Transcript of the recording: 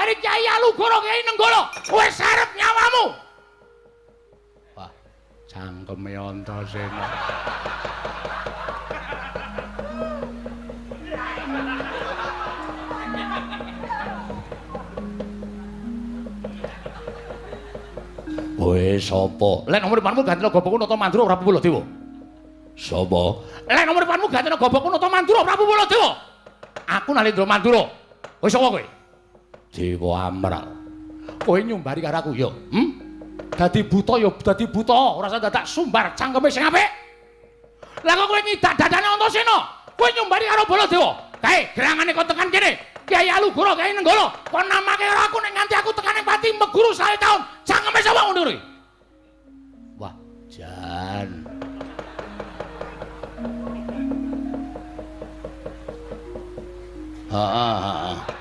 nyumbari Kyai Alugoro Kyai Nenggala. Wis arep nyawamu. Wah, cangkeme Antasena. Kowe sapa? Lek nomor depanmu ganti gobokku Nata Mandura Prabu Baladewa. Sapa? Lek nomor depanmu ganti gobokku Nata Mandura Prabu Baladewa. Aku Nalendra Mandura. Kowe sapa kowe? Dewa Amral. Kowe nyumbari karo aku ya? Hmm? Dadi buta ya dadi buta, ora usah dadak sumbar cangkeme sing apik. Lah kok kowe ngidak dadane Antasena? Kowe nyumbari karo Baladewa. Kae gerangane kon tekan kene. Kyai Alugoro, Kyai Nenggala, kon namake karo aku nek nganti aku tekan ning pati meguru 100 taun. Cangkeme sapa ngono kuwi? Wah, jan. Heeh, heeh.